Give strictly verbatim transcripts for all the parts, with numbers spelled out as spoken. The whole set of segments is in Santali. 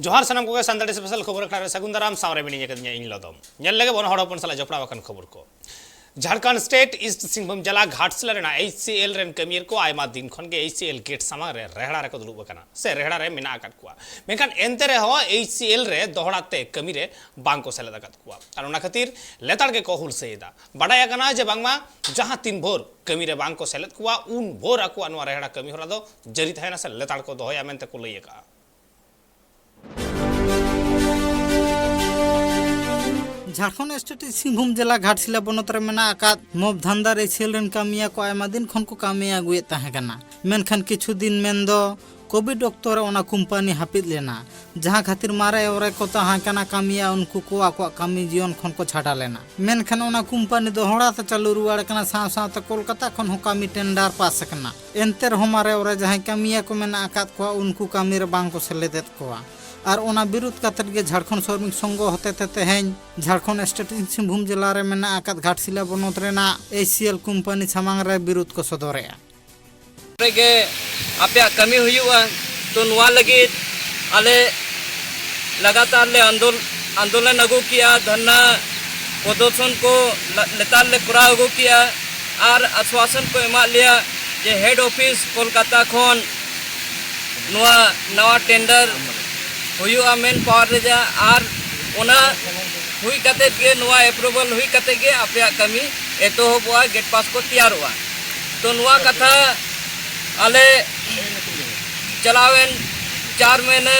ᱡᱚᱦᱟᱨ ᱥᱟᱱᱟᱢ ᱠᱚᱜᱮ, ᱥᱟᱱᱛᱟᱲᱤ ᱥᱯᱮᱥᱟᱞ ᱠᱷᱚᱵᱚᱨ ᱟᱠᱷᱲᱟ ᱨᱮ ᱥᱟᱹᱜᱩᱱ ᱫᱟᱨᱟᱢ᱾ ᱥᱟᱶᱨᱮ ᱢᱤᱱᱟᱹᱧ ᱟᱠᱟᱫᱤᱧᱟ ᱤᱧ ᱞᱚᱫᱚᱢ᱾ ᱧᱮᱞ ᱞᱮᱜᱮ ᱵᱚᱱ ᱦᱚᱲ ᱦᱚᱯᱚᱱ ᱥᱟᱞᱟᱜ ᱡᱚᱯᱲᱟᱣ ᱟᱠᱟᱱ ᱠᱷᱚᱵᱚᱨ ᱠᱚ᱾ ᱡᱷᱟᱲᱠᱷᱚᱸᱰ ᱥᱴᱮᱴ ᱤᱥᱴ ᱥᱤᱝᱵᱷᱩᱢ ᱡᱮᱞᱟ ᱜᱷᱟᱴᱥᱤᱞᱟ ᱨᱮᱱᱟᱜ ᱮᱭᱤᱪ ᱥᱤ ᱮᱞ ᱨᱮᱱ ᱠᱟᱹᱢᱤᱭᱟᱹ ᱠᱚ ᱟᱭᱢᱟ ᱫᱤᱱ ᱠᱷᱚᱱ ᱜᱮ ᱮᱭᱤᱪ ᱥᱤ ᱮᱞ ᱜᱮᱴ ᱥᱟᱢᱟᱝ ᱨᱮ ᱨᱮᱦᱲᱟ ᱨᱮᱠᱚ ᱫᱩᱲᱩᱵ ᱟᱠᱟᱱᱟ ᱥᱮ ᱨᱮᱦᱲᱟ ᱨᱮ ᱢᱮᱱᱟᱜ ᱟᱠᱟᱫ ᱠᱚᱣᱟ᱾ ᱢᱮᱱᱠᱷᱟᱱ ᱮᱱᱛᱮ ᱨᱮᱦᱚᱸ ᱮᱭᱤᱪ ᱥᱤ ᱮᱞ ᱨᱮ ᱫᱚᱦᱲᱟ ᱛᱮ ᱠᱟᱹᱢᱤ ᱨᱮ ᱵᱟᱝ ᱠᱚ ᱥᱮᱞᱮᱫ ᱟᱠᱟᱫ ᱠᱚᱣᱟ ᱟᱨ ᱚᱱᱟ ᱠᱷᱟᱹᱛᱤᱨ ᱞᱮᱛᱟᱲ ᱜᱮᱠᱚ ᱦᱩᱞᱥᱟᱹᱭ ᱮᱫᱟ᱾ ᱵᱟᱰᱟᱭ ᱟᱠᱟᱱᱟ ᱡᱮ ᱵᱟᱝᱢᱟ ᱡᱟᱦᱟᱸ ᱛᱤᱱ ᱵᱷᱳᱨ ᱠᱟᱹᱢᱤ ᱨᱮ ᱵᱟᱝ ᱠᱚ ᱥᱮᱞᱮᱫ ᱠᱚᱣᱟ, ᱩᱱ ᱵᱷᱳᱨ ᱟᱠᱚᱣᱟᱜ ᱱᱚᱣᱟ ᱨᱮᱦᱲᱟ ᱠᱟᱹᱢᱤ ᱦᱚᱨᱟ ᱫᱚ ᱡᱟᱹᱨᱤ ᱛᱟᱦᱮᱱᱟ ᱥᱮ ᱞᱮᱛᱟᱲ ᱠᱚ ᱫᱚᱦᱚᱭᱟ ᱢᱮᱱᱛᱮ ᱠᱚ ᱞᱟᱹᱭ ᱟᱠᱟᱫᱼᱟ᱾ ᱡᱷᱟᱲᱠᱷᱚᱸᱰ ᱥᱴᱮᱴ ᱥᱤᱝᱵᱷᱩᱢ ᱡᱮᱞᱟ ᱜᱷᱟᱴᱥᱤᱞᱟ ᱵᱚᱱᱚᱛ ᱨᱮ ᱢᱮᱱᱟᱜ ᱟᱠᱟᱫ ᱢᱚᱵ ᱫᱷᱟᱱᱫᱟ ᱨᱮ ᱥᱮᱞ ᱨᱮᱱ ᱠᱟᱹᱢᱤᱭᱟᱹ ᱠᱚ ᱟᱭᱢᱟ ᱫᱤᱱ ᱠᱷᱚᱱ ᱠᱚ ᱠᱟᱹᱢᱤ ᱟᱹᱜᱩᱭᱮᱫ ᱛᱟᱦᱮᱸ ᱠᱟᱱᱟ᱾ ᱢᱮᱱᱠᱷᱟᱱ ᱠᱤᱪᱷᱩ ᱫᱤᱱ ᱢᱮᱱᱫᱚ ᱠᱳᱵᱷᱤᱰ ᱚᱠᱛᱚ ᱨᱮ ᱚᱱᱟ ᱠᱳᱢᱯᱟᱱᱤ ᱦᱟᱹᱯᱤᱫ ᱞᱮᱱᱟ, ᱡᱟᱦᱟᱸ ᱠᱷᱟᱹᱛᱤᱨ ᱢᱟᱨᱮ ᱚᱨᱮ ᱠᱚ ᱛᱟᱦᱮᱸ ᱠᱟᱱᱟ ᱠᱟᱹᱢᱤᱭᱟᱹ, ᱩᱱᱠᱩ ᱠᱚ ᱟᱠᱚᱣᱟᱜ ᱠᱟᱹᱢᱤ ᱡᱤᱭᱚᱱ ᱠᱷᱚᱱ ᱠᱚ ᱪᱷᱟᱰᱟ ᱞᱮᱱᱟ᱾ ᱢᱮᱱᱠᱷᱟᱱ ᱚᱱᱟ ᱠᱳᱢᱯᱟᱱᱤ ᱫᱚᱦᱲᱟ ᱛᱮ ᱪᱟᱹᱞᱩ ᱨᱩᱣᱟᱹᱲ ᱠᱟᱱᱟ, ᱥᱟᱶ ᱥᱟᱶᱛᱮ ᱠᱳᱞᱠᱟᱛᱟ ᱠᱷᱚᱱ ᱦᱚᱸ ᱠᱟᱹᱢᱤ ᱴᱮᱱᱰᱟᱨ ᱯᱟᱥ ᱟᱠᱟᱱᱟ᱾ ᱮᱱᱛᱮ ᱨᱮᱦᱚᱸ ᱢᱟᱨᱮ ᱚᱨᱮ ᱡᱟᱦᱟᱸᱭ ᱠᱟᱹᱢᱤᱭᱟᱹ ᱠᱚ ᱢᱮᱱᱟᱜ ᱟᱠᱟᱫ ᱠᱚᱣᱟ, ᱩᱱᱠᱩ ᱠᱟᱹᱢᱤ ᱨᱮ ᱵᱟᱝ ᱠᱚ ᱥᱮᱞᱮᱫᱮᱫ ᱠᱚᱣᱟ᱾ ᱟᱨ ᱚᱱᱟ ᱵᱤᱨᱩᱫᱷ ᱠᱟᱛᱮᱫ ᱜᱮ ᱡᱷᱟᱲᱠᱷᱚᱸᱰ ᱥᱨᱚᱢᱤᱠ ᱥᱚᱝᱜᱷᱚ ᱦᱚᱛᱮᱛᱮ ᱛᱮᱦᱮᱧ ᱡᱷᱟᱲᱠᱷᱚᱸᱰ ᱥᱴᱮᱴ ᱥᱤᱝᱵᱷᱩᱢ ᱡᱮᱞᱟ ᱨᱮ ᱢᱮᱱᱟᱜ ᱟᱠᱟᱫ ᱜᱷᱟᱴᱥᱤᱞᱟ ᱵᱚᱱᱚᱛ ᱨᱮᱱᱟᱜ ᱮᱭᱤᱪ ᱥᱤ ᱮᱞ ᱠᱳᱢᱯᱟᱱᱤ ᱥᱟᱢᱟᱝ ᱨᱮ ᱵᱤᱨᱩᱫᱷ ᱠᱚ ᱥᱚᱫᱚᱨᱮᱜᱼᱟ᱾ ᱨᱮᱜᱮ ᱟᱯᱮᱭᱟᱜ ᱠᱟᱹᱢᱤ ᱦᱩᱭᱩᱜᱼᱟ᱾ ᱛᱚ ᱱᱚᱣᱟ ᱞᱟᱹᱜᱤᱫ ᱟᱞᱮ ᱞᱟᱜᱟᱛᱟᱨ ᱞᱮ ᱟᱱᱫᱳᱞ-, ᱟᱱᱫᱳᱞᱚᱱ ᱟᱹᱜᱩ ᱠᱮᱜᱼᱟ, ᱫᱷᱟᱨᱱᱟ ᱯᱨᱚᱫᱚᱨᱥᱚᱱ ᱠᱚ ᱞᱟ-, ᱞᱮᱛᱟᱲ ᱞᱮ ᱠᱚᱨᱟᱣ ᱟᱹᱜᱩ ᱠᱮᱜᱼᱟ ᱟᱨ ᱟᱥᱣᱟᱥᱚᱱ ᱠᱚ ᱮᱢᱟᱫ ᱞᱮᱭᱟ ᱡᱮ ᱦᱮᱰ ᱚᱯᱷᱤᱥ ᱠᱳᱞᱠᱟᱛᱟ ᱠᱷᱚᱱ ᱱᱚᱣᱟ ᱱᱟᱣᱟ ᱴᱮᱱᱰᱟᱨ ᱦᱩᱭᱩᱜᱼᱟ ᱢᱮᱱ ᱯᱟᱣᱟᱨ ᱨᱮᱭᱟᱜ, ᱟᱨ ᱚᱱᱟ ᱦᱩᱭ ᱠᱟᱛᱮᱫ ᱜᱮ, ᱱᱚᱣᱟ ᱮᱯᱨᱩᱵᱷᱟᱞ ᱦᱩᱭ ᱠᱟᱛᱮᱫ ᱜᱮ ᱟᱯᱮᱭᱟᱜ ᱠᱟᱹᱢᱤ ᱮᱛᱚᱦᱚᱵᱚᱜᱼᱟ, ᱜᱮᱴ ᱯᱟᱥ ᱠᱚ ᱛᱮᱭᱟᱨᱚᱜᱼᱟ᱾ ᱛᱚ ᱱᱚᱣᱟ ᱠᱟᱛᱷᱟ ᱟᱞᱮ ᱪᱟᱞᱟᱣᱮᱱ ᱪᱟᱨ ᱢᱟᱹᱦᱱᱟᱹ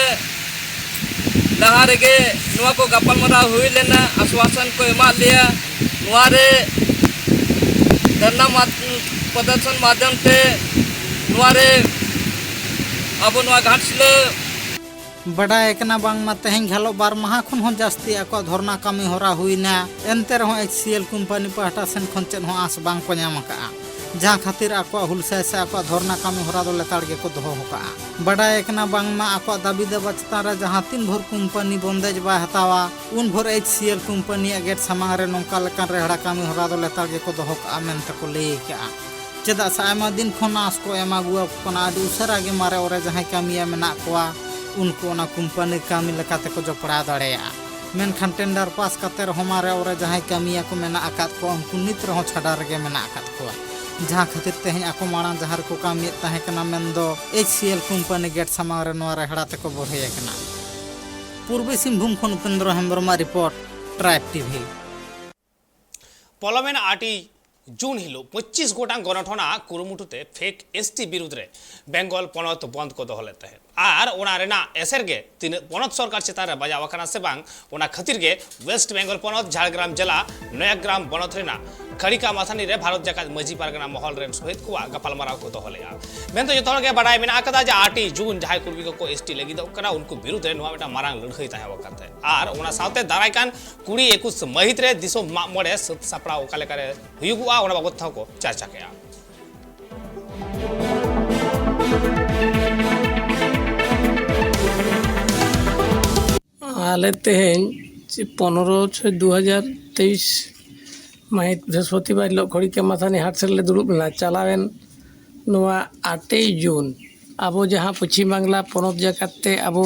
ᱞᱟᱦᱟ ᱨᱮᱜᱮ ᱱᱚᱣᱟ ᱠᱚ ᱜᱟᱯᱟᱞᱢᱟᱨᱟᱣ ᱦᱩᱭ ᱞᱮᱱᱟ, ᱟᱥᱣᱟᱥᱚᱱ ᱠᱚ ᱮᱢᱟᱫ ᱞᱮᱭᱟ᱾ ᱱᱚᱣᱟ ᱨᱮ ᱫᱷᱟᱨᱱᱟ ᱢᱟᱫ-, ᱯᱨᱚᱫᱚᱨᱥᱚᱱ ᱢᱟᱫᱽᱫᱷᱚᱢ ᱛᱮ ᱱᱚᱣᱟ ᱨᱮ ᱟᱵᱚ ᱱᱚᱣᱟ ᱜᱷᱟᱴᱥᱤᱞᱟᱹ ᱵᱟᱰᱟᱭ ᱟᱠᱟᱱᱟ ᱵᱟᱝᱢᱟ ᱛᱮᱦᱮᱧ ᱜᱷᱟᱞᱚᱜ ᱵᱟᱨ ᱢᱟᱦᱟ ᱠᱷᱚᱱ ᱦᱚᱸ ᱡᱟᱹᱥᱛᱤ ᱟᱠᱚᱣᱟᱜ ᱫᱷᱚᱨᱱᱟ ᱠᱟᱹᱢᱤ ᱦᱚᱨᱟ ᱦᱩᱭᱱᱟ᱾ ᱮᱱᱛᱮ ᱨᱮᱦᱚᱸ ᱮᱭᱤᱪ ᱥᱤ ᱮᱞ ᱠᱳᱢᱯᱟᱱᱤ ᱯᱟᱦᱴᱟ ᱥᱮᱱ ᱠᱷᱚᱱ ᱪᱮᱫ ᱦᱚᱸ ᱟᱸᱥ ᱵᱟᱝ ᱠᱚ ᱧᱟᱢ ᱟᱠᱟᱫᱼᱟ, ᱡᱟᱦᱟᱸ ᱠᱷᱟᱹᱛᱤᱨ ᱟᱠᱚᱣᱟᱜ ᱦᱩᱞᱥᱟᱹᱭ ᱥᱮ ᱟᱠᱚᱣᱟᱜ ᱫᱷᱚᱨᱱᱟ ᱠᱟᱹᱢᱤ ᱦᱚᱨᱟ ᱫᱚ ᱞᱮᱛᱟᱲ ᱜᱮᱠᱚ ᱫᱚᱦᱚ ᱟᱠᱟᱫᱼᱟ᱾ ᱵᱟᱰᱟᱭ ᱟᱠᱟᱱᱟ ᱵᱟᱝᱢᱟ ᱟᱠᱚᱣᱟᱜ ᱫᱟᱹᱵᱤ ᱫᱟᱵᱟ ᱪᱮᱛᱟᱱ ᱨᱮ ᱡᱟᱦᱟᱸ ᱛᱤᱱ ᱵᱷᱳᱨ ᱠᱳᱢᱯᱟᱱᱤ ᱵᱚᱱᱫᱮᱡᱽ ᱵᱟᱭ ᱦᱟᱛᱟᱣᱟ, ᱩᱱ ᱵᱷᱳᱨ ᱮᱭᱤᱪ ᱥᱤ ᱮᱞ ᱠᱳᱢᱯᱟᱱᱤᱭᱟᱜ ᱜᱮᱴ ᱥᱟᱢᱟᱝ ᱨᱮ ᱱᱚᱝᱠᱟ ᱞᱮᱠᱟᱱ ᱨᱮᱦᱲᱟ ᱠᱟᱹᱢᱤ ᱦᱚᱨᱟ ᱫᱚ ᱞᱮᱛᱟᱲ ᱜᱮᱠᱚ ᱫᱚᱦᱚ ᱠᱟᱜᱼᱟ ᱢᱮᱱᱛᱮ ᱠᱚ ᱞᱟᱹᱭ ᱟᱠᱟᱫᱼᱟ᱾ ᱪᱮᱫᱟᱜ ᱥᱮ ᱟᱭᱢᱟ ᱫᱤᱱ ᱠᱷᱚᱱ ᱟᱸᱥ ᱠᱚ ᱮᱢᱟ ᱟᱹᱜᱩ ᱟᱠᱚ ᱠᱟᱱᱟ, ᱟᱹᱰᱤ ᱩᱥᱟᱹᱨᱟ ᱜᱮ ᱢᱟᱨᱮ ᱚᱨᱮ ᱡᱟᱦᱟᱸᱭ ᱠᱟᱹᱢᱤᱭᱟᱹ ᱢᱮᱱᱟᱜ ᱠᱚᱣᱟ, ᱩᱱᱠᱩ ᱚᱱᱟ ᱠᱳᱢᱯᱟᱱᱤ ᱠᱟᱹᱢᱤ ᱞᱮᱠᱟ ᱛᱮᱠᱚ ᱡᱚᱯᱲᱟᱣ ᱫᱟᱲᱮᱭᱟᱜᱼᱟ᱾ ᱢᱮᱱᱠᱷᱟᱱ ᱴᱮᱱᱰᱟᱨ ᱯᱟᱥ ᱠᱟᱛᱮ ᱨᱮᱦᱚᱸ ᱢᱟᱨᱮ ᱚᱨᱮ ᱡᱟᱦᱟᱸᱭ ᱠᱟᱹᱢᱤᱭᱟᱹ ᱠᱚ ᱢᱮᱱᱟᱜ ᱟᱠᱟᱫ ᱠᱚᱣᱟ, ᱩᱱᱠᱩ ᱱᱤᱛ ᱨᱮᱦᱚᱸ ᱪᱷᱟᱰᱟ ᱨᱮᱜᱮ ᱢᱮᱱᱟᱜ ᱟᱠᱟᱫ ᱠᱚᱣᱟ, ᱡᱟᱦᱟᱸ ᱠᱷᱟᱹᱛᱤᱨ ᱛᱮᱦᱮᱧ ᱟᱠᱚ ᱢᱟᱲᱟᱝ ᱡᱟᱦᱟᱸ ᱨᱮᱠᱚ ᱠᱟᱹᱢᱤᱭᱮᱫ ᱛᱟᱦᱮᱸ ᱠᱟᱱᱟ, ᱢᱮᱱᱫᱚ H C L company gate ᱥᱟᱢᱟᱝ ᱨᱮ ᱱᱚᱣᱟ ᱨᱮᱦᱲᱟ ᱛᱮᱠᱚ ᱵᱚᱲᱦᱮ ᱟᱠᱟᱱᱟ᱾ ᱯᱩᱨᱵᱤ ᱥᱤᱝᱵᱷᱩᱢ ᱠᱷᱚᱱ ᱩᱯᱮᱱᱫᱨᱚ ᱦᱮᱢᱵᱨᱚᱢᱟᱜ ᱨᱤᱯᱳᱨᱴ, ᱴᱨᱟᱭᱤᱵᱽ ᱴᱤᱵᱷᱤ᱾ ᱯᱚᱞᱚᱢᱮᱱ ᱟᱴ ᱡᱩᱱ ᱦᱤᱞᱳᱜ ᱯᱚᱸᱪᱤᱥ ᱜᱚᱴᱟᱝ ᱜᱚᱱᱚᱴᱷᱚᱱᱟᱜ ᱠᱩᱨᱩᱢᱩᱴᱩ ᱛᱮ ᱯᱷᱮᱠ ᱮᱥ ᱴᱤ ᱵᱤᱨᱩᱫᱽ ᱨᱮ ᱵᱮᱝᱜᱚᱞ ᱯᱚᱱᱚᱛ ᱵᱚᱱᱫ ᱠᱚ ᱫᱚᱦᱚ ᱞᱮᱫ ᱛᱟᱦᱮᱸᱫ᱾ ᱟᱨ ᱚᱱᱟ ᱨᱮᱱᱟᱜ ᱮᱥᱮᱨ ᱜᱮ ᱛᱤᱱᱟᱹᱜ ᱯᱚᱱᱚᱛ ᱥᱚᱨᱠᱟᱨ ᱪᱮᱛᱟᱱ ᱨᱮ ᱵᱟᱡᱟᱣ ᱟᱠᱟᱱᱟ ᱥᱮ ᱵᱟᱝ, ᱚᱱᱟ ᱠᱷᱟᱹᱛᱤᱨ ᱜᱮ ᱣᱮᱥᱴ ᱵᱮᱝᱜᱚᱞ ᱯᱚᱱᱚᱛ ᱡᱷᱟᱲᱜᱨᱟᱢ ᱡᱮᱞᱟ ᱱᱚᱭᱟᱜᱨᱟᱢ ᱵᱚᱱᱚᱛ ᱨᱮᱱᱟᱜ ᱠᱷᱟᱲᱤᱠᱟ ᱢᱟᱛᱷᱟᱱᱤ ᱨᱮ ᱵᱷᱟᱨᱚᱛ ᱡᱟᱠᱟᱛ ᱢᱟᱹᱡᱷᱤ ᱯᱟᱨᱜᱟᱱᱟ ᱢᱚᱦᱚᱞ ᱨᱮᱱ ᱥᱚᱦᱮᱫ ᱠᱚᱣᱟᱜ ᱜᱟᱯᱟᱞᱢᱟᱨᱟᱣ ᱠᱚ ᱫᱚᱦᱚ ᱞᱮᱫᱼᱟ᱾ ᱢᱮᱱᱫᱚ ᱡᱚᱛᱚ ᱦᱚᱲ ᱜᱮ ᱵᱟᱰᱟᱭ ᱢᱮᱱᱟᱜ ᱟᱠᱟᱫᱟ ᱡᱮ ᱟᱴ ᱡᱩᱱ ᱡᱟᱦᱟᱸᱭ ᱠᱩᱲᱢᱤ ᱠᱚᱠᱚ ᱮᱥ ᱴᱤ ᱞᱟᱹᱜᱤᱫᱚᱜ ᱠᱟᱱᱟ, ᱩᱱᱠᱩ ᱵᱤᱨᱩᱫᱽ ᱨᱮ ᱱᱚᱣᱟ ᱢᱤᱫᱴᱟᱝ ᱢᱟᱨᱟᱝ ᱞᱟᱹᱲᱦᱟᱹᱭ ᱛᱟᱦᱮᱸ ᱟᱠᱟᱱ ᱛᱟᱦᱮᱸᱫ᱾ ᱟᱨ ᱚᱱᱟ ᱥᱟᱶᱛᱮ ᱫᱟᱨᱟᱭ ᱠᱟᱱ ᱠᱩᱲᱤ ᱮᱠᱩᱥ ᱢᱟᱹᱦᱤᱛ ᱨᱮ ᱫᱤᱥᱚᱢ ᱢᱟᱜ ᱢᱚᱬᱮ ᱥᱟᱹᱛ ᱥᱟᱯᱲᱟᱣ ᱚᱠᱟ ᱞᱮᱠᱟᱨᱮ ᱦᱩᱭᱩᱜᱚᱜᱼᱟ, ᱚᱱᱟ ᱵᱟᱵᱚᱫ ᱛᱮᱦᱚᱸ ᱠᱚ ᱪᱟᱨᱪᱟ ᱠᱮᱜᱼᱟ᱾ ᱟᱞᱮ ᱛᱮᱦᱮᱧ ᱪᱮ ᱯᱚᱱᱨᱚ ᱪᱷᱚᱭ ᱫᱩ ᱦᱟᱡᱟᱨ ᱛᱮᱭᱤᱥ ᱢᱟᱹᱦᱤᱛ ᱵᱨᱤᱦᱚᱥᱯᱚᱛᱤᱵᱟᱨ ᱦᱤᱞᱳᱜ ᱠᱷᱚᱲᱤᱠᱟ ᱢᱟᱛᱷᱟᱱᱤ ᱦᱟᱴ ᱥᱮᱫ ᱞᱮ ᱫᱩᱲᱩᱵ ᱞᱮᱱᱟ᱾ ᱪᱟᱞᱟᱣᱮᱱ ᱱᱚᱣᱟ ᱟᱴᱮᱭ ᱡᱩᱱ ᱟᱵᱚ ᱡᱟᱦᱟᱸ ᱯᱚᱪᱷᱤᱢ ᱵᱟᱝᱞᱟ ᱯᱚᱱᱚᱛ ᱡᱟᱠᱟᱛ ᱛᱮ ᱟᱵᱚ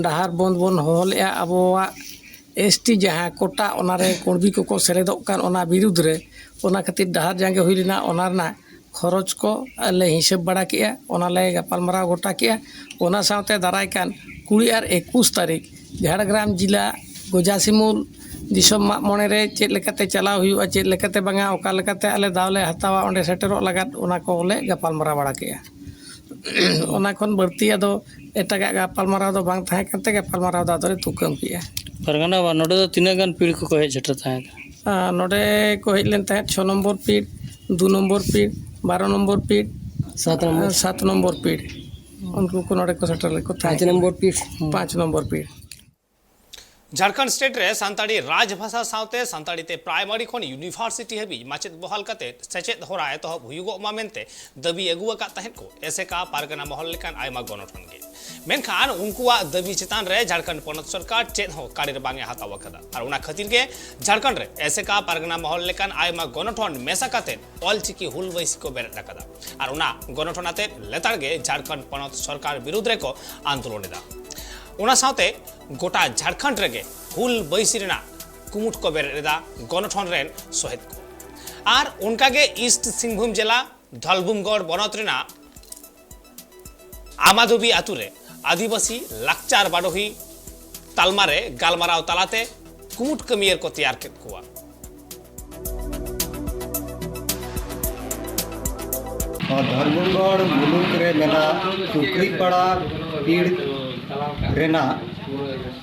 ᱰᱟᱦᱟᱨ ᱵᱚᱱᱫ ᱵᱚᱱ ᱦᱚᱦᱚ ᱞᱮᱫᱼᱟ, ᱟᱵᱚᱣᱟᱜ ᱮᱥ ᱴᱤ ᱡᱟᱦᱟᱸ ᱠᱳᱴᱟ, ᱚᱱᱟᱨᱮ ᱠᱩᱬᱵᱤ ᱠᱚᱠᱚ ᱥᱮᱞᱮᱫᱚᱜ ᱠᱟᱱ, ᱚᱱᱟ ᱵᱤᱨᱩᱫᱽ ᱨᱮ, ᱚᱱᱟ ᱠᱷᱟᱹᱛᱤᱨ ᱰᱟᱦᱟᱨ ᱡᱟᱸᱜᱮ ᱦᱩᱭ ᱞᱮᱱᱟ, ᱚᱱᱟ ᱨᱮᱱᱟᱜ ᱠᱷᱚᱨᱚᱪ ᱠᱚ ᱞᱮ ᱦᱤᱥᱟᱹᱵ ᱵᱟᱲᱟ ᱠᱮᱜᱼᱟ, ᱚᱱᱟ ᱞᱮ ᱜᱟᱯᱟᱞᱢᱟᱨᱟᱣ ᱜᱚᱴᱟ ᱠᱮᱜᱼᱟ᱾ ᱚᱱᱟ ᱥᱟᱶᱛᱮ ᱫᱟᱨᱟᱭ ᱠᱟᱱ ᱠᱩᱲᱤ ᱟᱨ ᱮᱠᱩᱥ ᱛᱟᱹᱨᱤᱠᱷ ᱡᱷᱟᱲᱜᱨᱟᱢ ᱡᱮᱞᱟ ᱜᱚᱡᱟᱥᱤᱢᱩᱞ ᱫᱤᱥᱚᱢ ᱢᱟᱜ ᱢᱚᱬᱮ ᱨᱮ ᱪᱮᱫ ᱞᱮᱠᱟᱛᱮ ᱪᱟᱞᱟᱣ ᱦᱩᱭᱩᱜᱼᱟ, ᱪᱮᱫ ᱞᱮᱠᱟᱛᱮ ᱵᱟᱝᱟ, ᱚᱠᱟ ᱞᱮᱠᱟᱛᱮ ᱟᱞᱮ ᱫᱟᱣ ᱞᱮ ᱦᱟᱛᱟᱣᱟ ᱚᱸᱰᱮ ᱥᱮᱴᱮᱨᱚᱜ ᱞᱟᱜᱟᱫ, ᱚᱱᱟ ᱠᱚᱞᱮ ᱜᱟᱯᱟᱞᱢᱟᱨᱟᱣ ᱵᱟᱲᱟ ᱠᱮᱜᱼᱟ᱾ ᱚᱱᱟ ᱠᱷᱚᱱ ᱵᱟᱹᱲᱛᱤ ᱟᱫᱚ ᱮᱴᱟᱜᱟᱜ ᱜᱟᱯᱟᱞᱢᱟᱨᱟᱣ ᱫᱚ ᱵᱟᱝ ᱛᱟᱦᱮᱸ ᱠᱟᱱᱛᱮ ᱜᱟᱯᱟᱞᱢᱟᱨᱟᱣ ᱫᱚ ᱟᱫᱚᱞᱮ ᱛᱩᱠᱟᱹᱢ ᱠᱮᱜᱼᱟ᱾ ᱯᱟᱨᱜᱟᱱᱟ ᱵᱟᱵᱟ, ᱱᱚᱰᱮ ᱫᱚ ᱛᱤᱱᱟᱹᱜ ᱜᱟᱱ ᱯᱤᱲ ᱠᱚᱠᱚ ᱦᱮᱡ ᱥᱮᱴᱮᱨ ᱛᱟᱦᱮᱸ ᱠᱟᱱᱟ? ᱟᱨ ᱱᱚᱰᱮ ᱠᱚ ᱦᱮᱡ ᱞᱮᱱ ᱛᱟᱦᱮᱸᱫ ᱪᱷᱚ ᱱᱚᱢᱵᱚᱨ ᱯᱤᱲ, ᱫᱩ ᱱᱚᱢᱵᱚᱨ ᱯᱤᱲ, ᱵᱟᱨᱚ ᱱᱚᱢᱵᱚᱨ ᱯᱤᱲ, ᱥᱟᱛ ᱱᱚᱢᱵᱚᱨ᱾ ᱟᱨ ᱥᱟᱛ ᱱᱚᱢᱵᱚᱨ ᱯᱤᱲ᱾ ᱩᱱᱠᱩ ᱠᱚ ᱱᱚᱰᱮ ᱠᱚ ᱥᱮᱴᱮᱨ ᱞᱮᱫ ᱠᱚ ᱛᱟᱦᱮᱸᱫ᱾ ᱯᱟᱸᱪ ᱱᱚᱢᱵᱚᱨ ᱯᱤᱲ᱾ ᱦᱩᱸ᱾ ᱯᱟᱸᱪ ᱱᱚᱢᱵᱚᱨ ᱯᱤᱲ᱾ ᱡᱷᱟᱲᱠᱷᱚᱸᱰ ᱥᱴᱮᱴ ᱨᱮ ᱥᱟᱱᱛᱟᱲᱤ ᱨᱟᱡᱽ ᱵᱷᱟᱥᱟ ᱥᱟᱶᱛᱮ ᱥᱟᱱᱛᱟᱲᱤ ᱛᱮ ᱯᱨᱟᱭᱢᱟᱨᱤ ᱠᱷᱚᱱ ᱤᱭᱩᱱᱤᱵᱷᱟᱨᱥᱤᱴᱤ ᱦᱟᱹᱵᱤᱡ ᱢᱟᱪᱮᱫ ᱵᱚᱦᱟᱞ ᱠᱟᱛᱮ ᱥᱮᱪᱮᱫ ᱦᱚᱨᱟ ᱮᱛᱚᱦᱚᱵ ᱦᱩᱭᱩᱜᱚᱜ ᱢᱟ ᱢᱮᱱᱛᱮ ᱫᱟᱹᱵᱤ ᱟᱹᱜᱩ ᱟᱠᱟᱫ ᱛᱟᱦᱮᱸᱫ ᱠᱚ ᱮᱥᱮᱠᱟ ᱯᱟᱨᱜᱟᱱᱟ ᱢᱚᱦᱚᱞ ᱞᱮᱠᱟᱱ ᱟᱭᱢᱟ ᱜᱚᱱᱚᱴᱷᱚᱱ ᱜᱮ᱾ ᱢᱮᱱᱠᱷᱟᱱ ᱩᱱᱠᱩᱣᱟᱜ ᱫᱟᱹᱵᱤ ᱪᱮᱛᱟᱱ ᱨᱮ ᱡᱷᱟᱲᱠᱷᱚᱸᱰ ᱯᱚᱱᱚᱛ ᱥᱚᱨᱠᱟᱨ ᱪᱮᱫ ᱦᱚᱸ ᱠᱟᱹᱲᱤᱨ ᱵᱟᱝ ᱮ ᱦᱟᱛᱟᱣ ᱟᱠᱟᱫᱟ᱾ ᱟᱨ ᱚᱱᱟ ᱠᱷᱟᱹᱛᱤᱨ ᱜᱮ ᱡᱷᱟᱲᱠᱷᱚᱸᱰ ᱨᱮ ᱮᱥᱮᱠᱟ ᱯᱟᱨᱜᱟᱱᱟ ᱢᱚᱦᱚᱞ ᱞᱮᱠᱟᱱ ᱟᱭᱢᱟ ᱜᱚᱱᱚᱴᱷᱚᱱ ᱢᱮᱥᱟ ᱠᱟᱛᱮ ᱚᱞᱪᱤᱠᱤ ᱦᱩᱞ ᱵᱟᱹᱭᱥᱤ ᱠᱚ ᱵᱮᱨᱮᱫ ᱟᱠᱟᱫᱟ᱾ ᱟᱨ ᱚᱱᱟ ᱜᱚᱱᱚᱴᱷᱚᱱ ᱟᱛᱮ ᱞᱮᱛᱟᱲ ᱜᱮ ᱡᱷᱟᱲᱠᱷᱚᱸᱰ ᱯᱚᱱᱚᱛ ᱥᱚᱨᱠᱟᱨ ᱵᱤᱨᱩᱫᱽ ᱨᱮᱠᱚ ᱟᱱᱫᱳᱞᱚᱱ ᱮᱫᱟ᱾ ᱚᱱᱟ ᱥᱟᱶᱛᱮ ᱜᱚᱴᱟ ᱡᱷᱟᱲᱠᱷᱚᱸᱰ ᱨᱮᱜᱮ ᱦᱩᱞ ᱵᱟᱹᱭᱥᱤ ᱨᱮᱱᱟᱜ ᱠᱩᱢᱩᱴ ᱠᱚ ᱵᱮᱨᱮᱫ ᱮᱫᱟ ᱜᱚᱱᱚᱴᱷᱚᱱ ᱨᱮᱱ ᱥᱚᱦᱮᱫ ᱠᱚ᱾ ᱟᱨ ᱚᱱᱠᱟᱜᱮ ᱤᱥᱴ ᱥᱤᱝᱵᱷᱩᱢ ᱡᱮᱞᱟ ᱫᱷᱚᱞᱵᱷᱩᱢᱜᱚᱲ ᱵᱚᱱᱚᱛ ᱨᱮᱱᱟᱜ ᱟᱢᱟᱫᱩᱵᱤ ᱟᱛᱩ ᱨᱮ ᱟᱹᱫᱤᱵᱟᱹᱥᱤ ᱞᱟᱠᱪᱟᱨ ᱵᱟᱰᱚᱦᱤ ᱛᱟᱞᱢᱟ ᱨᱮ ᱜᱟᱞᱢᱟᱨᱟᱣ ᱛᱟᱞᱟᱛᱮ ᱠᱩᱢᱩᱴ ᱠᱟᱹᱢᱤᱭᱟᱹᱨ ᱠᱚ ᱛᱮᱭᱟᱨ ᱠᱮᱫ ᱠᱚᱣᱟ᱾ ᱱᱚᱣᱟ ᱫᱷᱚᱞᱵᱷᱩᱢᱜᱚᱲ ᱢᱩᱞᱩᱠ ᱨᱮ ᱢᱮᱱᱟᱜ ᱪᱩᱠᱨᱤᱯᱟᱲᱟ ᱯᱤᱲ ᱨᱮᱱᱟᱜ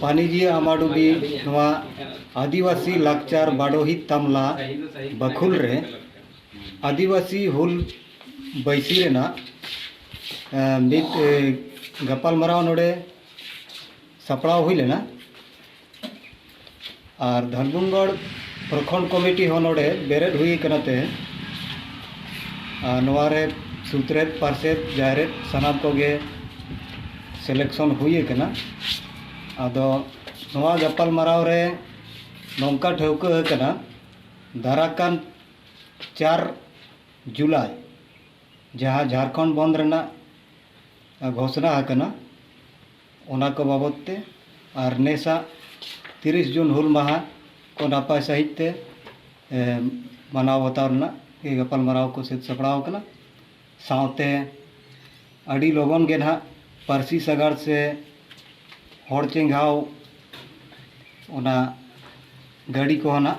ᱯᱟᱱᱤᱡᱤ ᱟᱢᱟᱰᱩᱵᱤ ᱱᱚᱣᱟ ᱟᱹᱫᱤᱵᱟᱹᱥᱤ ᱞᱟᱠᱪᱟᱨ ᱵᱟᱰᱚᱦᱤ ᱛᱟᱢᱞᱟ ᱵᱟᱹᱠᱷᱩᱞ ᱨᱮ ᱟᱹᱫᱤᱵᱟᱹᱥᱤ ᱦᱩᱞ ᱵᱟᱹᱭᱥᱤ ᱨᱮᱱᱟᱜ, ᱮ, ᱢᱤᱫ, ᱮ, ᱜᱟᱯᱟᱞᱢᱟᱨᱟᱣ ᱱᱚᱰᱮ ᱥᱟᱯᱲᱟᱣ ᱦᱩᱭ ᱞᱮᱱᱟ᱾ ᱟᱨ ᱫᱷᱟᱱᱵᱩᱢᱜᱚᱲ ᱯᱨᱚᱠᱷᱚᱸᱰ ᱠᱚᱢᱤᱴᱤ ᱦᱚᱸ ᱱᱚᱰᱮ ᱵᱮᱨᱮᱫ ᱦᱩᱭ ᱠᱟᱱᱟ ᱛᱮ, ᱟᱨ ᱱᱚᱣᱟ ᱨᱮ ᱥᱩᱛᱨᱮᱫ, ᱯᱟᱨᱥᱮᱫ, ᱡᱟᱦᱮᱨᱮᱫ ᱥᱟᱱᱟᱢ ᱠᱚᱜᱮ ᱥᱤᱞᱮᱠᱥᱚᱱ ᱦᱩᱭ ᱟᱠᱟᱱᱟ᱾ ᱟᱫᱚ ᱱᱚᱣᱟ ᱜᱟᱯᱟᱞᱢᱟᱨᱟᱣ ᱨᱮ ᱱᱚᱝᱠᱟ ᱴᱷᱟᱹᱣᱠᱟᱹ ᱟᱠᱟᱱᱟ, ᱫᱟᱨᱟᱠᱟᱱ ᱪᱟᱨ ᱡᱩᱞᱟᱭ ᱡᱟᱦᱟᱸ ᱡᱷᱟᱲᱠᱷᱚᱸᱰ ᱵᱚᱱᱫᱷ ᱨᱮᱱᱟᱜ ᱜᱷᱳᱥᱱᱟ ᱟᱠᱟᱱᱟ, ᱚᱱᱟ ᱠᱚ ᱵᱟᱵᱚᱫ ᱛᱮ, ᱟᱨ ᱱᱮᱥᱟᱜ ᱛᱤᱨᱤᱥ ᱡᱩᱱ ᱦᱩᱞ ᱢᱟᱦᱟ ᱠᱚ ᱱᱟᱯᱟᱭ ᱥᱟᱺᱦᱤᱡ ᱛᱮ, ᱮ, ᱢᱟᱱᱟᱣ ᱵᱟᱛᱟᱣ ᱨᱮᱱᱟᱜ ᱜᱮ ᱜᱟᱯᱟᱞᱢᱟᱨᱟᱣ ᱠᱚ ᱥᱟᱹᱛ ᱥᱟᱯᱲᱟᱣ ᱟᱠᱟᱱᱟ᱾ ᱥᱟᱶᱛᱮ ᱟᱹᱰᱤ ᱞᱚᱜᱚᱱ ᱜᱮ ᱱᱟᱦᱟᱜ ᱯᱟᱹᱨᱥᱤ ᱥᱟᱜᱟᱲ ᱥᱮ ᱦᱚᱲ ᱪᱮᱸᱜᱷᱟᱣ ᱚᱱᱟ ᱜᱟᱹᱰᱤ ᱠᱚᱦᱚᱸ ᱱᱟᱜ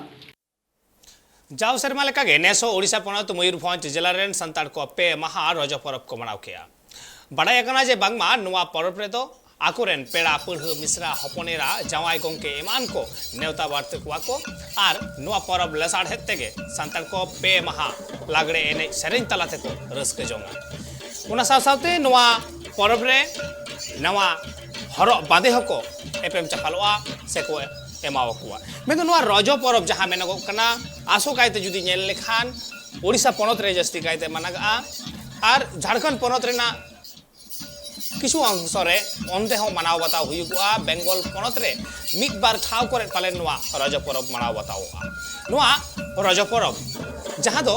ᱡᱟᱣ ᱥᱮᱨᱢᱟ ᱞᱮᱠᱟᱜᱮ ᱱᱮᱥ ᱦᱚᱸ ᱳᱰᱤᱥᱟ ᱯᱚᱱᱚᱛ ᱢᱚᱭᱩᱨᱵᱷᱚᱸᱡᱽ ᱡᱮᱞᱟ ᱨᱮᱱ ᱥᱟᱱᱛᱟᱲ ᱠᱚ ᱯᱮ ᱢᱟᱦᱟ ᱨᱚᱡᱚ ᱯᱚᱨᱚᱵᱽ ᱠᱚ ᱢᱟᱱᱟᱣ ᱠᱮᱜᱼᱟ᱾ ᱵᱟᱰᱟᱭ ᱟᱠᱟᱱᱟ ᱡᱮ ᱵᱟᱝᱢᱟ ᱱᱚᱣᱟ ᱯᱚᱨᱚᱵᱽ ᱨᱮᱫᱚ ᱟᱠᱚᱨᱮᱱ ᱯᱮᱲᱟ ᱯᱟᱹᱲᱦᱟᱹ, ᱢᱤᱥᱨᱟ, ᱦᱚᱯᱚᱱ ᱮᱨᱟ, ᱡᱟᱶᱟᱭ ᱜᱚᱢᱠᱮ ᱮᱢᱟᱱ ᱠᱚ ᱱᱮᱣᱛᱟ ᱵᱟᱨᱛᱮ ᱠᱚᱣᱟ ᱠᱚ᱾ ᱟᱨ ᱱᱚᱣᱟ ᱯᱚᱨᱚᱵᱽ ᱞᱮᱥᱟᱲᱦᱮᱫ ᱛᱮᱜᱮ ᱥᱟᱱᱛᱟᱲ ᱠᱚ ᱯᱮ ᱢᱟᱦᱟ ᱞᱟᱜᱽᱲᱮ ᱮᱱᱮᱡ ᱥᱮᱨᱮᱧ ᱛᱟᱞᱟ ᱛᱮᱠᱚ ᱨᱟᱹᱥᱠᱟᱹ ᱡᱚᱝᱟ᱾ ᱚᱱᱟ ᱥᱟᱶ ᱥᱟᱶᱛᱮ ᱱᱚᱣᱟ ᱯᱚᱨᱚᱵᱽ ᱨᱮ ᱱᱟᱣᱟ ᱦᱚᱨᱚᱜ ᱵᱟᱸᱫᱮ ᱦᱚᱸᱠᱚ ᱮᱯᱮᱢ ᱪᱟᱯᱟᱞᱚᱜᱼᱟ ᱥᱮᱠᱚ ᱮᱢᱟᱣᱟᱠᱚᱣᱟ᱾ ᱢᱮᱱᱫᱚ ᱱᱚᱣᱟ ᱨᱚᱡᱚ ᱯᱚᱨᱚᱵᱽ ᱡᱟᱦᱟᱸ ᱢᱮᱱᱚᱜᱚᱜ ᱠᱟᱱᱟ, ᱟᱥᱚᱠᱟᱭᱛᱮ ᱡᱩᱫᱤ ᱧᱮᱞ ᱞᱮᱠᱷᱟᱱ ᱳᱰᱤᱥᱟ ᱯᱚᱱᱚᱛ ᱨᱮ ᱡᱟᱹᱥᱛᱤ ᱠᱟᱭᱛᱮ ᱢᱟᱱᱟᱜᱼᱟ, ᱟᱨ ᱡᱷᱟᱲᱠᱷᱚᱸᱰ ᱯᱚᱱᱚᱛ ᱨᱮᱱᱟᱜ ᱠᱤᱪᱷᱩ ᱚᱝᱥᱚ ᱨᱮ ᱚᱱᱛᱮ ᱦᱚᱸ ᱢᱟᱱᱟᱣ ᱵᱟᱛᱟᱣ ᱦᱩᱭᱩᱜᱚᱜᱼᱟ᱾ ᱵᱮᱝᱜᱚᱞ ᱯᱚᱱᱚᱛ ᱨᱮ ᱢᱤᱫ ᱵᱟᱨ ᱴᱷᱟᱶ ᱠᱚᱨᱮ ᱯᱟᱞᱮᱱ ᱱᱚᱣᱟ ᱨᱚᱡᱚ ᱯᱚᱨᱚᱵᱽ ᱢᱟᱱᱟᱣ ᱵᱟᱛᱟᱣᱚᱜᱼᱟ᱾ ᱱᱚᱣᱟ ᱨᱚᱡᱚ ᱯᱚᱨᱚᱵᱽ, ᱡᱟᱦᱟᱸ ᱫᱚ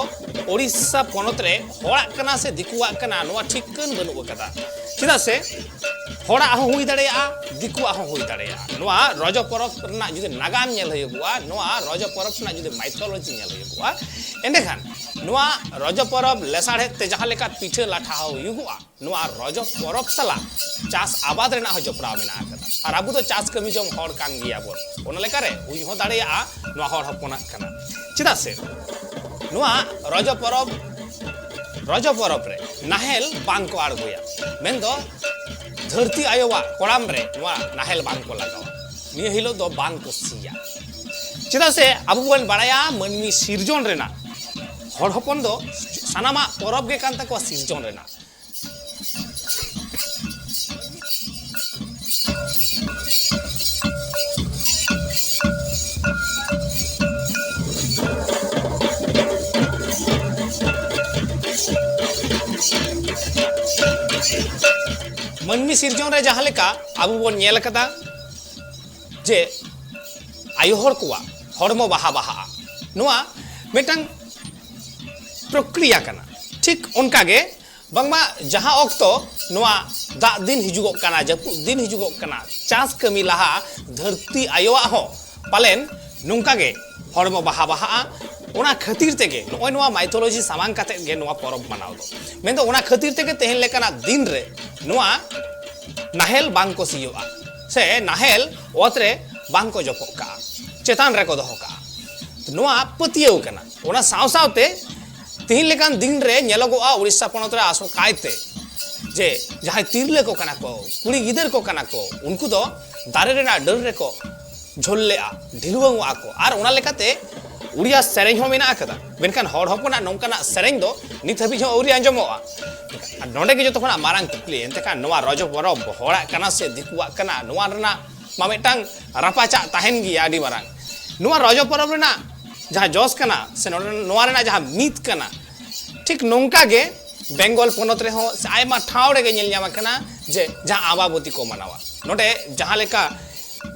ᱳᱰᱤᱥᱟ ᱯᱚᱱᱚᱛ ᱨᱮ ᱦᱚᱲᱟᱜ ᱠᱟᱱᱟ ᱥᱮ ᱫᱤᱠᱩᱣᱟᱜ ᱠᱟᱱᱟ, ᱱᱚᱣᱟ ᱴᱷᱤᱠᱟᱹᱱ ᱵᱟᱹᱱᱩᱜ ᱟᱠᱟᱫᱟ᱾ ᱪᱮᱫᱟᱜ ᱥᱮ ᱦᱚᱲᱟᱜ ᱦᱚᱸ ᱦᱩᱭ ᱫᱟᱲᱮᱭᱟᱜᱼᱟ, ᱫᱤᱠᱩᱣᱟᱜ ᱦᱚᱸ ᱦᱩᱭ ᱫᱟᱲᱮᱭᱟᱜᱼᱟ᱾ ᱱᱚᱣᱟ ᱨᱚᱡᱚ ᱯᱚᱨᱚᱵᱽ ᱨᱮᱱᱟᱜ ᱡᱩᱫᱤ ᱱᱟᱜᱟᱢ ᱧᱮᱞ ᱦᱩᱭᱩᱜᱚᱜᱼᱟ, ᱱᱚᱣᱟ ᱨᱚᱡᱚ ᱯᱚᱨᱚᱵᱽ ᱨᱮᱱᱟᱜ ᱡᱩᱫᱤ ᱢᱟᱭᱛᱷᱳᱞᱚᱡᱤ ᱧᱮᱞ ᱦᱩᱭᱩᱜᱚᱜᱼᱟ, ᱮᱸᱰᱮᱠᱷᱟᱱ ᱱᱚᱣᱟ ᱨᱚᱡᱚ ᱯᱚᱨᱚᱵᱽ ᱞᱮᱥᱟᱲᱦᱮᱫ ᱛᱮ ᱡᱟᱦᱟᱸ ᱞᱮᱠᱟ ᱯᱤᱴᱷᱟᱹ ᱞᱟᱴᱷᱟ ᱦᱚᱸ ᱦᱩᱭᱩᱜᱚᱜᱼᱟ, ᱱᱚᱣᱟ ᱨᱚᱡᱚ ᱯᱚᱨᱚᱵᱽ ᱥᱟᱞᱟᱜ ᱪᱟᱥ ᱟᱵᱟᱫ ᱨᱮᱱᱟᱜ ᱦᱚᱸ ᱡᱚᱯᱲᱟᱣ ᱢᱮᱱᱟᱜ ᱟᱠᱟᱫᱟ᱾ ᱟᱨ ᱟᱵᱚ ᱫᱚ ᱪᱟᱥ ᱠᱟᱹᱢᱤ ᱡᱚᱝ ᱦᱚᱲ ᱠᱟᱱ ᱜᱮᱭᱟᱵᱚᱱ, ᱚᱱᱟ ᱞᱮᱠᱟᱨᱮ ᱦᱩᱭ ᱦᱚᱸ ᱫᱟᱲᱮᱭᱟᱜᱼᱟ ᱱᱚᱣᱟ ᱦᱚᱲ ᱦᱚᱯᱚᱱᱟᱜ ᱠᱟᱱᱟ᱾ ᱪᱮᱫᱟᱜ ᱥᱮ ᱱᱚᱣᱟ ᱨᱚᱡᱚ ᱯᱚᱨᱚᱵᱽ, ᱨᱚᱡᱚ ᱯᱚᱨᱚᱵᱽ ᱨᱮ ᱱᱟᱦᱮᱞ ᱵᱟᱝ ᱠᱚ ᱟᱬᱜᱚᱭᱟ, ᱢᱮᱱᱫᱚ ᱫᱷᱟᱹᱨᱛᱤ ᱟᱭᱳᱣᱟᱜ ᱠᱚᱲᱟᱢ ᱨᱮ ᱱᱚᱣᱟ ᱱᱟᱦᱮᱞ ᱵᱟᱝ ᱠᱚ ᱞᱟᱜᱟᱣᱟ᱾ ᱱᱤᱭᱟᱹ ᱦᱤᱞᱳᱜ ᱫᱚ ᱵᱟᱝ ᱠᱚ ᱥᱤᱭᱟ᱾ ᱪᱮᱫᱟᱜ ᱥᱮ ᱟᱵᱚ ᱵᱚᱱ ᱵᱟᱲᱟᱭᱟ ᱢᱟᱹᱱᱢᱤ ᱥᱤᱨᱡᱚᱱ ᱨᱮᱱᱟᱜ, ᱦᱚᱲ ᱦᱚᱯᱚᱱ ᱫᱚ ᱥᱟᱱᱟᱢᱟᱜ ᱯᱚᱨᱚᱵᱽ ᱜᱮ ᱠᱟᱱ ᱛᱟᱠᱚᱣᱟ ᱥᱤᱨᱡᱚᱱ ᱨᱮᱱᱟᱜ᱾ ᱢᱟᱹᱱᱢᱤ ᱥᱤᱨᱡᱚᱱ ᱨᱮ ᱡᱟᱦᱟᱸ ᱞᱮᱠᱟ ᱟᱵᱚ ᱵᱚᱱ ᱧᱮᱞ ᱟᱠᱟᱫᱟ ᱡᱮ ᱟᱭᱳ ᱦᱚᱲ ᱠᱚᱣᱟᱜ ᱦᱚᱲᱢᱚ ᱵᱟᱦᱟ ᱵᱟᱦᱟᱜᱼᱟ, ᱱᱚᱣᱟ ᱢᱤᱫᱴᱟᱝ ᱯᱨᱚᱠᱨᱤᱭᱟ ᱠᱟᱱᱟ᱾ ᱴᱷᱤᱠ ᱚᱱᱠᱟᱜᱮ ᱵᱟᱝᱢᱟ ᱡᱟᱦᱟᱸ ᱚᱠᱛᱚ ᱱᱚᱣᱟ ᱫᱟᱜ ᱫᱤᱱ ᱦᱤᱡᱩᱜᱚᱜ ᱠᱟᱱᱟ, ᱡᱟᱹᱯᱩᱫ ᱫᱤᱱ ᱦᱤᱡᱩᱜᱚᱜ ᱠᱟᱱᱟ, ᱪᱟᱥ ᱠᱟᱹᱢᱤ ᱞᱟᱦᱟ ᱫᱷᱟᱹᱨᱛᱤ ᱟᱭᱳᱣᱟᱜ ᱦᱚᱸ ᱯᱟᱞᱮᱱ ᱱᱚᱝᱠᱟ ᱜᱮ ᱦᱚᱲᱢᱚ ᱵᱟᱦᱟ ᱵᱟᱦᱟᱜᱼᱟ᱾ ᱚᱱᱟ ᱠᱷᱟᱹᱛᱤᱨ ᱛᱮᱜᱮ ᱱᱚᱜᱼᱚᱭ ᱱᱚᱣᱟ ᱢᱟᱭᱛᱷᱳᱞᱚᱡᱤ ᱥᱟᱢᱟᱝ ᱠᱟᱛᱮᱫ ᱜᱮ ᱱᱚᱣᱟ ᱯᱚᱨᱚᱵᱽ ᱢᱟᱱᱟᱣ ᱫᱚ᱾ ᱢᱮᱱᱫᱚ ᱚᱱᱟ ᱠᱷᱟᱹᱛᱤᱨ ᱛᱮᱜᱮ ᱛᱮᱦᱮᱧ ᱞᱮᱠᱟᱱᱟᱜ ᱫᱤᱱ ᱨᱮ ᱱᱚᱣᱟ ᱱᱟᱦᱮᱞ ᱵᱟᱝ ᱠᱚ ᱥᱤᱭᱳᱜᱼᱟ ᱥᱮ ᱱᱟᱦᱮᱞ ᱚᱛ ᱨᱮ ᱵᱟᱝ ᱠᱚ ᱡᱚᱯᱚᱜ ᱠᱟᱜᱼᱟ, ᱪᱮᱛᱟᱱ ᱨᱮᱠᱚ ᱫᱚᱦᱚ ᱠᱟᱜᱼᱟ᱾ ᱱᱚᱣᱟ ᱯᱟᱹᱛᱭᱟᱹᱣ ᱠᱟᱱᱟ᱾ ᱚᱱᱟ ᱥᱟᱶ ᱥᱟᱶᱛᱮ ᱛᱤᱦᱤᱧ ᱞᱮᱠᱟᱱ ᱫᱤᱱ ᱨᱮ ᱧᱮᱞᱚᱜᱚᱜᱼᱟ ᱩᱲᱤᱥᱥᱟ ᱯᱚᱱᱚᱛ ᱨᱮ ᱟᱥᱚᱠᱟᱭᱛᱮ ᱡᱮ ᱡᱟᱦᱟᱸᱭ ᱛᱤᱨᱞᱟᱹ ᱠᱚ ᱠᱟᱱᱟ ᱠᱚ, ᱠᱩᱲᱤ ᱜᱤᱫᱟᱹᱨ ᱠᱚ ᱠᱟᱱᱟ ᱠᱚ, ᱩᱱᱠᱩ ᱫᱚ ᱫᱟᱨᱮ ᱨᱮᱱᱟᱜ ᱰᱟᱹᱨ ᱨᱮᱠᱚ ᱡᱷᱟᱹᱞ ᱞᱮᱜᱼᱟ, ᱰᱷᱤᱞᱣᱟᱹᱝ ᱚᱜᱼᱟ ᱠᱚ᱾ ᱟᱨ ᱚᱱᱟ ᱞᱮᱠᱟᱛᱮ ᱩᱲᱤᱭᱟ ᱥᱮᱨᱮᱧ ᱦᱚᱸ ᱢᱮᱱᱟᱜ ᱟᱠᱟᱫᱟ, ᱢᱮᱱᱠᱷᱟᱱ ᱦᱚᱲ ᱦᱚᱯᱚᱱᱟᱜ ᱱᱚᱝᱠᱟᱱᱟᱜ ᱥᱮᱨᱮᱧ ᱫᱚ ᱱᱤᱛ ᱦᱟᱹᱵᱤᱡ ᱦᱚᱸ ᱟᱹᱣᱨᱤ ᱟᱸᱡᱚᱢᱚᱜᱼᱟ᱾ ᱟᱨ ᱱᱚᱰᱮ ᱜᱮ ᱡᱚᱛᱚ ᱠᱷᱚᱱᱟᱜ ᱢᱟᱨᱟᱝ ᱠᱩᱠᱞᱤ, ᱮᱱᱛᱮ ᱠᱷᱟᱱ ᱱᱚᱣᱟ ᱨᱚᱡᱚ ᱯᱚᱨᱚᱵᱽ ᱦᱚᱲᱟᱜ ᱠᱟᱱᱟ ᱥᱮ ᱫᱤᱠᱩᱣᱟᱜ ᱠᱟᱱᱟ, ᱱᱚᱣᱟ ᱨᱮᱱᱟᱜ ᱢᱟ ᱢᱤᱫᱴᱟᱝ ᱨᱟᱯᱟᱪᱟᱜ ᱛᱟᱦᱮᱱ ᱜᱮᱭᱟ ᱟᱹᱰᱤ ᱢᱟᱨᱟᱝ᱾ ᱱᱚᱣᱟ ᱨᱚᱡᱚ ᱯᱚᱨᱚᱵᱽ ᱨᱮᱱᱟᱜ ᱡᱟᱦᱟᱸ ᱡᱚᱥ ᱠᱟᱱᱟ ᱥᱮ ᱱᱚᱰᱮ ᱱᱚᱣᱟ ᱨᱮᱱᱟᱜ ᱡᱟᱦᱟᱸ ᱢᱤᱛ ᱠᱟᱱᱟ, ᱴᱷᱤᱠ ᱱᱚᱝᱠᱟ ᱜᱮ ᱵᱮᱝᱜᱚᱞ ᱯᱚᱱᱚᱛ ᱨᱮᱦᱚᱸ ᱥᱮ ᱟᱭᱢᱟ ᱴᱷᱟᱶ ᱨᱮᱜᱮ ᱧᱮᱞ ᱧᱟᱢ ᱟᱠᱟᱱᱟ ᱡᱮ ᱡᱟᱦᱟᱸ ᱟᱢᱵᱟᱵᱚᱛᱤ ᱠᱚ ᱢᱟᱱᱟᱣᱟ, ᱱᱚᱰᱮ ᱡᱟᱦᱟᱸ ᱞᱮᱠᱟ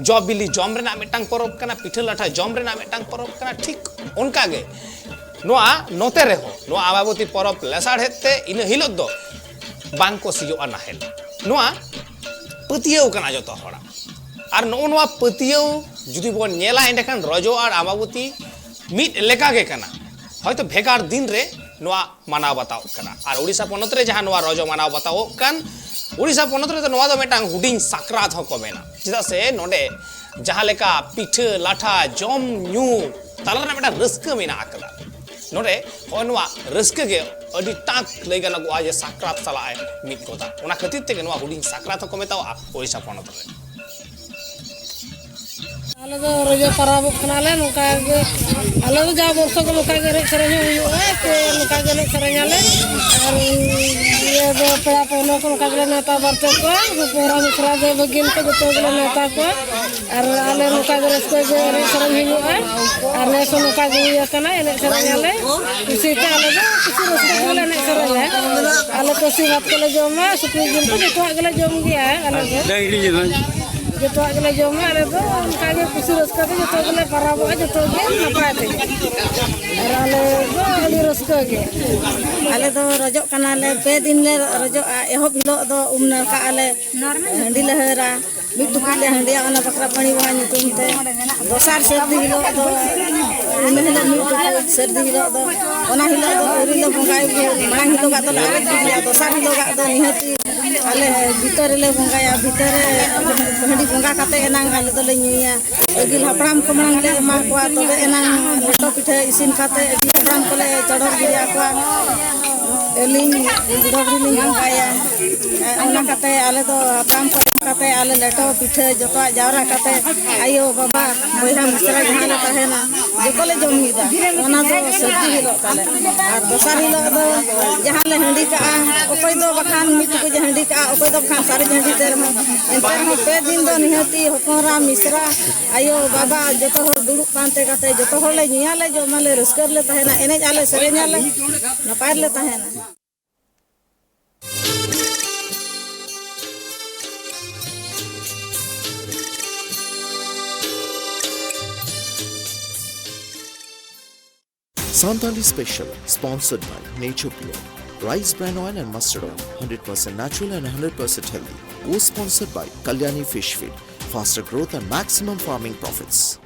ᱡᱚ ᱵᱤᱞᱤ ᱡᱚᱢ ᱨᱮᱱᱟᱜ ᱢᱤᱫᱴᱟᱝ ᱯᱚᱨᱚᱵᱽ ᱠᱟᱱᱟ, ᱯᱤᱴᱷᱟᱹ ᱞᱟᱴᱷᱟ ᱡᱚᱢ ᱨᱮᱱᱟᱜ ᱢᱤᱫᱴᱟᱝ ᱯᱚᱨᱚᱵᱽ ᱠᱟᱱᱟ, ᱴᱷᱤᱠ ᱚᱱᱠᱟ ᱜᱮ ᱱᱚᱣᱟ ᱱᱚᱛᱮ ᱨᱮᱦᱚᱸ ᱱᱚᱣᱟ ᱟᱢᱵᱟᱵᱚᱛᱤ ᱯᱚᱨᱚᱵᱽ ᱞᱮᱥᱟᱲᱦᱮᱫ ᱛᱮ ᱤᱱᱟᱹ ᱦᱤᱞᱳᱜ ᱫᱚ ᱵᱟᱝ ᱠᱚ ᱥᱤᱭᱳᱜᱼᱟ ᱱᱟᱦᱮᱞ᱾ ᱱᱚᱣᱟ ᱯᱟᱹᱛᱭᱟᱹᱣ ᱠᱟᱱᱟ ᱡᱚᱛᱚ ᱦᱚᱲᱟᱜ᱾ ᱟᱨ ᱱᱚᱜᱼᱚ ᱱᱚᱣᱟ ᱯᱟᱹᱛᱭᱟᱹᱣ ᱡᱩᱫᱤ ᱵᱚᱱ ᱧᱮᱞᱟ, ᱮᱸᱰᱮᱠᱷᱟᱱ ᱨᱚᱡᱚ ᱟᱨ ᱟᱢᱵᱟᱵᱚᱛᱤ ᱢᱤᱫ ᱞᱮᱠᱟ ᱜᱮ ᱠᱟᱱᱟ, ᱦᱚᱭᱛᱚ ᱵᱷᱮᱜᱟᱨ ᱫᱤᱱ ᱨᱮ ᱱᱚᱣᱟ ᱢᱟᱱᱟᱣ ᱵᱟᱛᱟᱣᱚᱜ ᱠᱟᱱᱟ᱾ ᱟᱨ ᱩᱲᱤᱥᱥᱟ ᱯᱚᱱᱚᱛ ᱨᱮ ᱡᱟᱦᱟᱸ ᱱᱚᱣᱟ ᱨᱚᱡᱚ ᱢᱟᱱᱟᱣ ᱵᱟᱛᱟᱣᱚᱜ ᱠᱟᱱ, ᱩᱲᱤᱥᱥᱟ ᱯᱚᱱᱚᱛ ᱨᱮᱫᱚ ᱱᱚᱣᱟ ᱫᱚ ᱢᱤᱫᱴᱟᱝ ᱦᱩᱰᱤᱧ ᱥᱟᱠᱨᱟᱛ ᱦᱚᱸᱠᱚ ᱢᱮᱱᱟ, ᱪᱮᱫᱟᱜ ᱥᱮ ᱱᱚᱰᱮ ᱡᱟᱦᱟᱸ ᱞᱮᱠᱟ ᱯᱤᱴᱷᱟᱹ ᱞᱟᱴᱷᱟ ᱡᱚᱢ ᱧᱩ ᱛᱟᱞᱟ ᱨᱮᱱᱟᱜ ᱢᱤᱫᱴᱟᱝ ᱨᱟᱹᱥᱠᱟᱹ ᱢᱮᱱᱟᱜ ᱟᱠᱟᱫᱟ᱾ ᱱᱚᱰᱮ ᱱᱚᱜᱼᱚᱭ ᱱᱚᱣᱟ ᱨᱟᱹᱥᱠᱟᱹ ᱜᱮ ᱟᱹᱰᱤ ᱴᱟᱠ ᱞᱟᱹᱭ ᱜᱟᱱᱚᱜᱚᱜᱼᱟ ᱡᱮ ᱥᱟᱠᱨᱟᱛ ᱥᱟᱞᱟᱜ ᱮ ᱢᱤᱫ ᱜᱚᱫᱟ᱾ ᱚᱱᱟ ᱠᱷᱟᱹᱛᱤᱨ ᱛᱮᱜᱮ ᱱᱚᱣᱟ ᱦᱩᱰᱤᱧ ᱥᱟᱠᱨᱟᱛ ᱦᱚᱸᱠᱚ ᱢᱮᱛᱟᱣᱟᱜᱼᱟ ᱳᱲᱤᱥᱥᱟ ᱯᱚᱱᱚᱛ ᱨᱮ᱾ ᱟᱞᱮ ᱫᱚ ᱨᱚᱡᱚ ᱯᱟᱨᱟᱵᱚᱜ ᱠᱟᱱᱟᱞᱮ ᱱᱚᱝᱠᱟ ᱜᱮ᱾ ᱟᱞᱮ ᱫᱚ ᱡᱟ ᱵᱚᱨᱥᱚ ᱜᱮ ᱱᱚᱝᱠᱟ ᱜᱮ ᱮᱱᱮᱡ ᱥᱮᱨᱮᱧ ᱦᱚᱸ ᱦᱩᱭᱩᱜᱼᱟ, ᱥᱮ ᱱᱚᱝᱠᱟ ᱜᱮ ᱮᱱᱮᱡ ᱥᱮᱨᱮᱧ ᱟᱞᱮ᱾ ᱟᱨ ᱤᱭᱟᱹ ᱫᱚ ᱯᱮᱲᱟ ᱯᱟᱹᱦᱬᱟᱹ ᱠᱚ ᱱᱚᱝᱠᱟ ᱜᱮᱞᱮ ᱱᱮᱣᱛᱟ ᱵᱟᱨᱛᱮ ᱠᱚᱣᱟ, ᱩᱱᱠᱩ ᱯᱚᱦᱨᱟ ᱢᱤᱥᱨᱟ ᱫᱚ ᱵᱷᱟᱹᱜᱤᱱ ᱠᱚ ᱡᱚᱛᱚ ᱜᱮᱞᱮ ᱱᱮᱣᱛᱟ ᱠᱚᱣᱟ᱾ ᱟᱨ ᱟᱞᱮ ᱱᱚᱝᱠᱟ ᱜᱮ ᱨᱟᱹᱥᱠᱟᱹ ᱜᱮ ᱮᱱᱮᱡ ᱥᱮᱨᱮᱧ ᱦᱩᱭᱩᱜᱼᱟ᱾ ᱟᱨ ᱱᱮᱥ ᱦᱚᱸ ᱱᱚᱝᱠᱟ ᱜᱮ ᱦᱩᱭ ᱟᱠᱟᱱᱟ, ᱮᱱᱮᱡ ᱥᱮᱨᱮᱧ ᱟᱞᱮ᱾ ᱠᱩᱥᱤ ᱛᱮ ᱟᱞᱮ ᱫᱚ ᱠᱩᱥᱤ ᱨᱟᱹᱥᱠᱟᱹ ᱛᱮᱜᱮ ᱞᱮ ᱮᱱᱮᱡ ᱥᱮᱨᱮᱧᱟ᱾ ᱟᱞᱮ ᱠᱚ ᱥᱤᱢ ᱵᱷᱟᱛ ᱠᱚᱞᱮ ᱡᱚᱢᱟ, ᱥᱩᱠᱨᱤ ᱡᱤᱞ ᱠᱚ ᱡᱚᱛᱚᱣᱟᱜ ᱜᱮᱞᱮ ᱡᱚᱢ ᱜᱮᱭᱟ ᱟᱞᱮ ᱫᱚ᱾ ᱰᱟᱹᱝᱨᱤ ᱡᱤᱞ ᱦᱚᱸ᱾ ᱡᱚᱛᱚᱣᱟᱜ ᱜᱮᱞᱮ ᱡᱚᱢᱟ ᱟᱞᱮ ᱫᱚ᱾ ᱚᱱᱠᱟ ᱜᱮ ᱠᱩᱥᱤ ᱨᱟᱹᱥᱠᱟᱹ ᱛᱮ ᱡᱚᱛᱚ ᱜᱮᱞᱮ ᱯᱟᱨᱟᱵᱚᱜᱼᱟ, ᱡᱚᱛᱚ ᱜᱮ ᱱᱟᱯᱟᱭ ᱛᱮᱜᱮ᱾ ᱟᱨ ᱟᱞᱮ ᱫᱚ ᱟᱹᱰᱤ ᱨᱟᱹᱥᱠᱟᱹ ᱜᱮ᱾ ᱟᱞᱮ ᱫᱚ ᱨᱚᱡᱚᱜ ᱠᱟᱱᱟᱞᱮ, ᱯᱮ ᱫᱤᱱ ᱞᱮ ᱨᱚᱡᱚᱜᱼᱟ᱾ ᱮᱦᱚᱵ ᱦᱤᱞᱳᱜ ᱫᱚ ᱩᱢ ᱱᱟᱲᱠᱟᱜ ᱟᱞᱮ, ᱦᱟᱺᱰᱤ ᱞᱮ ᱦᱟᱹᱨᱟ, ᱢᱤᱫ ᱴᱩᱠᱩᱡ ᱞᱮ ᱦᱟᱺᱰᱤᱭᱟ ᱚᱱᱟ ᱵᱟᱠᱷᱨᱟ ᱯᱟᱹᱬᱤ ᱵᱚᱸᱜᱟ ᱧᱩᱛᱩᱢ ᱛᱮ᱾ ᱫᱚᱥᱟᱨ ᱥᱟᱹᱨᱫᱤ ᱦᱤᱞᱳᱜ ᱫᱚ, ᱤᱱᱟᱹ ᱦᱤᱞᱳᱜ ᱢᱤᱫ ᱴᱩᱠᱩᱡ ᱥᱟᱹᱨᱫᱤ ᱦᱤᱞᱳᱜ ᱫᱚ, ᱚᱱᱟ ᱦᱤᱞᱳᱜ ᱫᱚ ᱟᱹᱣᱨᱤ ᱞᱮ ᱵᱚᱸᱜᱟᱭ, ᱢᱟᱲᱟᱝ ᱦᱤᱞᱳᱜᱟᱜ ᱫᱚᱞᱮ ᱟᱨᱮᱡ ᱜᱤᱰᱤᱭᱟ, ᱫᱚᱥᱟᱨ ᱦᱤᱞᱳᱜᱟᱜ ᱫᱚ ᱱᱤᱦᱟᱹᱛᱤ ᱟᱞᱮ ᱵᱷᱤᱛᱟᱹᱨ ᱨᱮᱞᱮ ᱵᱚᱸᱜᱟᱭᱟ, ᱵᱷᱤᱛᱟᱹᱨ ᱨᱮ ᱦᱟᱺᱰᱤ ᱵᱚᱸᱜᱟ ᱠᱟᱛᱮ ᱮᱱᱟᱝ ᱟᱞᱮ ᱫᱚᱞᱮ ᱧᱩᱭᱟ᱾ ᱟᱹᱜᱤᱞ ᱦᱟᱯᱲᱟᱢ ᱠᱚ ᱢᱟᱲᱟᱝ ᱞᱮ ᱮᱢᱟ ᱠᱚᱣᱟ, ᱛᱚᱵᱮ ᱮᱱᱟᱝ ᱞᱮᱴᱚ ᱯᱤᱴᱷᱟᱹ ᱤᱥᱤᱱ ᱠᱟᱛᱮ ᱟᱹᱜᱤᱞ ᱦᱟᱯᱲᱟᱢ ᱠᱚᱞᱮ ᱪᱚᱰᱚᱨ ᱜᱤᱰᱤ ᱟᱠᱚᱣᱟ᱾ ᱟᱹᱞᱤᱧ ᱵᱩᱰᱷᱟᱹ ᱵᱩᱲᱦᱤ ᱞᱤᱧ ᱵᱚᱸᱜᱟᱭᱟ᱾ ᱚᱱᱟ ᱠᱟᱛᱮ ᱟᱞᱮ ᱫᱚ ᱦᱟᱯᱲᱟᱢ ᱠᱚ ᱠᱟᱛᱮ ᱟᱞᱮ ᱞᱮᱴᱚ ᱯᱤᱴᱷᱟᱹ ᱡᱚᱛᱚᱣᱟᱜ ᱡᱟᱣᱨᱟ ᱠᱟᱛᱮ ᱟᱭᱳ ᱵᱟᱵᱟ ᱵᱚᱭᱦᱟ ᱢᱤᱥᱨᱟ ᱡᱟᱦᱟᱸ ᱞᱮ ᱛᱟᱦᱮᱱᱟ ᱡᱚᱛᱚ ᱞᱮ ᱡᱚᱢ ᱢᱤᱫᱟ᱾ ᱚᱱᱟ ᱫᱚ ᱥᱟᱹᱨᱫᱤ ᱦᱤᱞᱳᱜ ᱛᱟᱞᱮ᱾ ᱟᱨ ᱫᱚᱥᱟᱨ ᱦᱤᱞᱳᱜ ᱫᱚ ᱡᱟᱦᱟᱸ ᱞᱮ ᱦᱟᱺᱰᱤ ᱠᱟᱜᱼᱟ, ᱚᱠᱚᱭ ᱫᱚ ᱵᱟᱠᱷᱟᱱ ᱢᱤᱫ ᱴᱩᱠᱩᱡ ᱮ ᱦᱟᱺᱰᱤ ᱠᱟᱜᱼᱟ, ᱚᱠᱚᱭ ᱫᱚ ᱵᱟᱠᱷᱟᱱ ᱥᱟᱨᱮᱡ ᱦᱟᱺᱰᱤ ᱛᱮ ᱨᱮᱦᱚᱸ, ᱮᱱᱛᱮ ᱨᱮᱦᱚᱸ ᱯᱮ ᱫᱤᱱ ᱫᱚ ᱱᱤᱦᱟᱹᱛᱤ ᱦᱚᱯᱚᱱ ᱮᱨᱟ ᱢᱤᱥᱨᱟ ᱟᱭᱳ ᱵᱟᱵᱟ ᱡᱚᱛᱚ ᱦᱚᱲ ᱫᱩᱲᱩᱵ ᱯᱟᱱᱛᱮ ᱠᱟᱛᱮ ᱡᱚᱛᱚ ᱦᱚᱲ ᱞᱮ ᱧᱩᱭᱟᱞᱮ, ᱡᱚᱢᱟᱞᱮ, ᱨᱟᱹᱥᱠᱟᱹ ᱨᱮᱞᱮ ᱛᱟᱦᱮᱱᱟ, ᱮᱱᱮᱡ ᱟᱞᱮ, ᱥᱮᱨᱮᱧ ᱟᱞᱮ, ᱱᱟᱯᱟᱭ ᱨᱮᱞᱮ ᱛᱟᱦᱮᱱᱟ᱾ Santali Special, sponsored by Nature Pure, rice bran oil and mustard oil, hundred percent natural and hundred percent healthy. Co-sponsored by Kalyani Fish Feed, faster growth and maximum farming profits.